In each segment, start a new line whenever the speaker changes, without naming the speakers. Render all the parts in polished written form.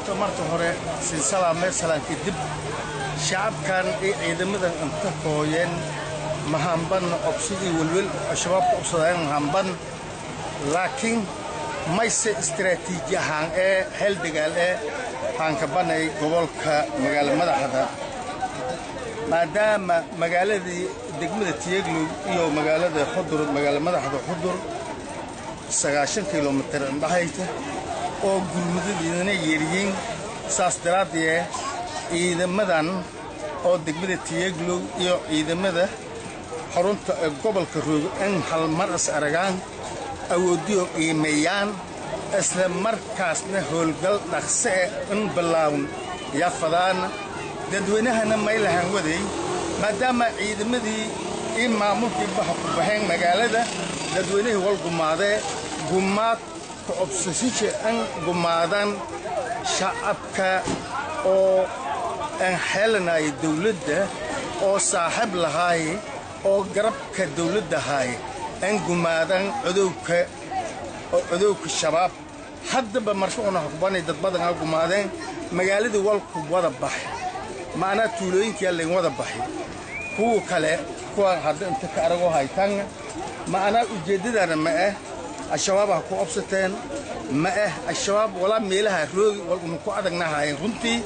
Horta marka hore silsalaame salaanka dib shacabkan iyo ciidamadan inta kooyeen mahamban obsidii welwel Al-Shabaab ku obsadeen mahamban, laakiin mayse istiraatiiji ahaan ee xeel dagaal ee haankabanay gobolka magaalo madaxda, maadaama magaaladii degmada Tiyeglow iyo magaalada Xudur, magaalo madaxda Xudur 90 kilomitir indhahayta oo gurmudadiidana yeeryiin. Saas daraaddeed ciidamadan oo degmada Tiyeglow iyo ciidamada xarunta ee gobolka roogo in hal mar is aragaan, awoodiyo qiimeeyaan, isla markaasna howlgal dhaqse eh in bilaawn yafadaan. Dadweynahana maylahan waday, maadaama ciidamadii iyo maamulkii baha ku baxeen magaalada, dadweynihii wal gumaadee gumaad ka obsasisha in gumaadaan shacabka oo aan xeelanaya dawladda oo saaxiib lahaay oo garabka dawladda haay in gumaadaan codowka oo codowka Shabaab. Haddaba marka una xukubanay dad badan ha gumaadeen, magaaladii walku wada baxay, macnaa tuulooyinkaa layn wada baxay, kuwa kale kuwa hadda inta ka aragoo haytaan. Macnaa ujeeddadana ma ah Al-Shabaab ha ku obsateen, ma ah Al-Shabaab walaa meelaha roogi wal una ku adagna haayeen runtii,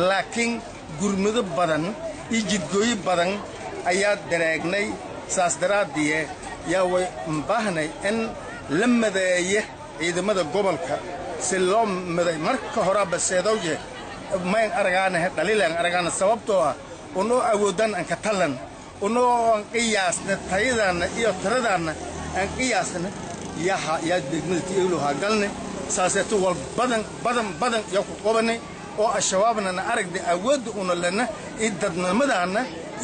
laakiin gurmado badan iyo jidgooyo badan ayaa dareegnay. Saas daraaddiye yaa way baahnay in la madeeye ciidamada gobolka si loo maday. Marka horaaba seedowje mayn aragaana dhaliilaan aragaana, sababtoo ah unoo awoodaan aan ka talan, unoo aan qiyaasna tayadaanna iyo tiradaanna aan qiyaasna yaha yaa degmada Tiyeglow ha galne. Saaseeto wal badan badan badan yaa ku qabanay oo Al-Shabaabna na aragday awoodda una lena iyo dadnimadaanna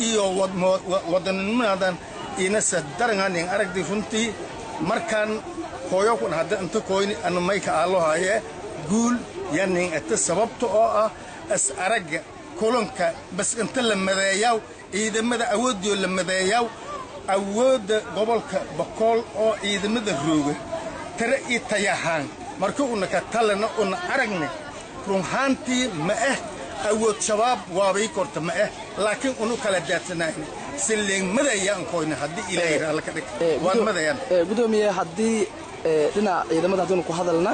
iyo wadannimadadan ina sadarangan aragday runtii. Markaan hooyo kun hadda inta koyni anu mayka aalo haye guul yanin ata, sababta oo ah is aragga kulanka bas inta la madeeyaw ciidamada awooddiyo la madeeyaw awoodda gobolka Bakool oo ciidamada rooga tare iyo tayahaan marka una ka talana una aragne runhaantii ma ah awood Shabaab waabay korta ma ah, laakiin unu kala daadsanayn si leegmadayaan koyna haddii Ilaahay alla ka dhig waan madayaan.
Gudoomiye, haddii dhinaca ciidamada haddiinu ku hadalna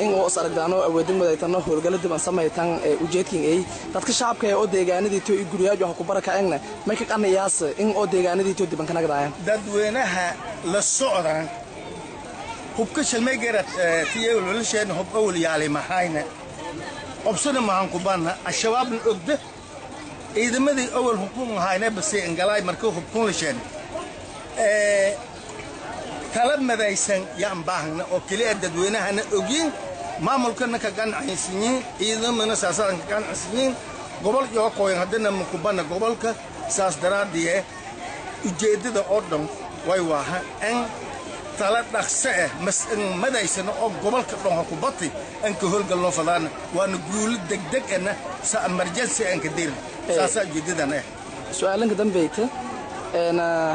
in oo is aragdaano awoodin madaytano howlgalla dib aan samaytan ujeedkin ay dadka shacabka ee oo deegaanadiito iyo guryaaju ha ku barakaceenna may ka qanayaas in oo deegaanadiito diban ka nagdaayaan?
Dadweynaha la socdaan hubka shalmaygeerad tiyewlolasheen hub awal yaali maxayna obsana mahan kubanna Al-Shabaabna ogda ciidamadii awal hubkun ahayna base ingalaay marka hubkun lasheen tala madaysan yaan baahna oo keliya dadweynahana ogyiin, maamulkana ka ganacaysanyiin, ciidamana saasadan ka ganacsanyiin gobol iyo kooyan haddana makubanna gobolka. Saas daraaddiye ujeeddada oo dhan way waaha in tala dhaqso ah mas in madaysano oo gobolka dhan ha ku bati in ka howlgalnoo fadaana waana guulo degdeg ana sa emergency aan ka dirin, saasaa ujeeddadan ah.
Su-aalanka dambeyta,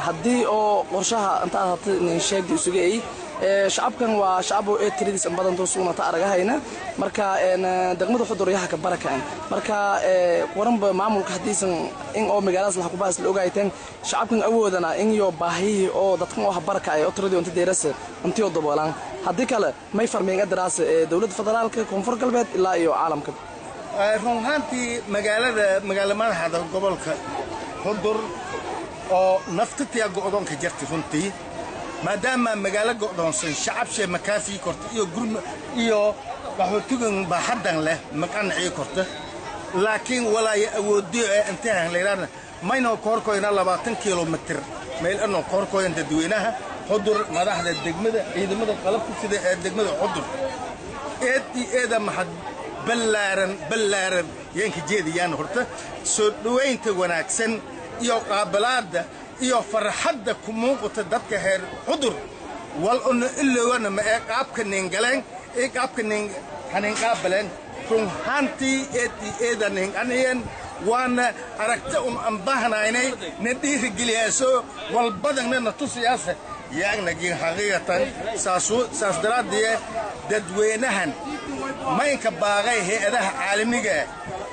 haddii oo qorshaha intaad hata nin sheegda isuga ay shacabkan waa shacab oo ee tiradiis in badan toosuna ta aragahayna, marka degmada Xudur yaha ka barakaan, marka waranba maamulka haddiisan in oo magaaladaas laha kubaas la ogayteen shacabkan awoodana in iyo baahiyihii oo dadkan oo ha barakacay oo tiradii inta deerasa intii oo daboolaan, haddii kale may farmeen adaraas dowladda federaalka, Koonfur Galbeed ilaa iyo caalamka?
Run ahaantii magaalada magaalo madaxda gobolka Xudur oo naftatiya go'doonka jartay runtii, maadaama magaalo go'doonsan shacabshee makaafii korta iyo gurma iyo qaxootigan baaxaddan leh maqancii korta, laakiin walaaya awoodiyo ee intahan layidhaahna maynoo koorkoyna 20 kilomitir meel anoo koorkoyan dadweynaha Xudur, madaxda degmada, ciidamada qalabka sida ee degmada Xudur eed iyo eeda maxad ballaaran ballaaran yaanka jeedayaan horta soo dhowaynta wanaagsan iyo qaabalaadda iyo farxadda ku muuqata dadka heer Xudur wal una ilowna ma ee qaabka ningaleen ee qaabka nin hanin qaabaleen runhaantii eed iyo eeda ninganayeen, waana aragta un aan baahnaynay na dhiirigeliyaaso walbadanna na tusiyaasa yaagnagiin xaqiiqatan. Saas daraaddiye dadweynahan Maynka baaqay hay-adaha caalamiga ah,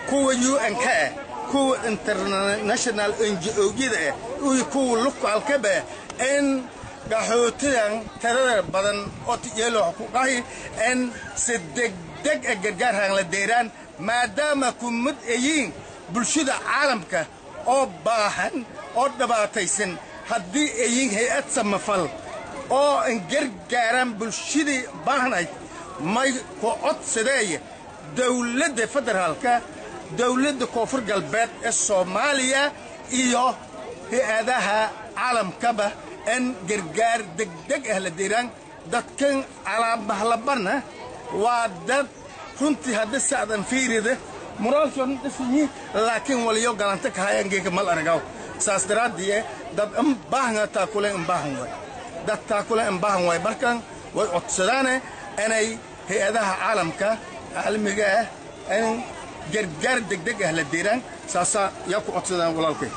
kuwa UN-ka ah, kuwa international NGO-yada ah iyo kuwa localkaba ah, in qaxootidan tirada badan oo Tiyeelo ku qahi in si degdeg ah gargaarhan la deeraan, maadaama ku mid ayiin bulshada caalamka oo baahan oo dhibaataysan. Haddii ayiin hay-ad samafal oo in gargaaraan bulshadii baahnayd, may ku codsadeeya dowladda federaalka, dowladda Koonfur Galbeed ee Soomaaliya iyo hay-adaha caalamkaba in gargaar degdeg ah la deeraan dadkan calaamahlabana. Waa dad runtii hadda sacdan fiirida moraalkoodna dhisan yihiin, laakiin waliyo galanta ka hayaan geeka mal aragaw. Saas daraaddii dad in baahan taakule in baahan waay, dad taakule in baahan waay. Markan way codsadaane inay hay-adaha caalamka caalamiga ah in gargaar degdeg ah la deeraan. Saasaa yaa ku codsadaan walaalkay.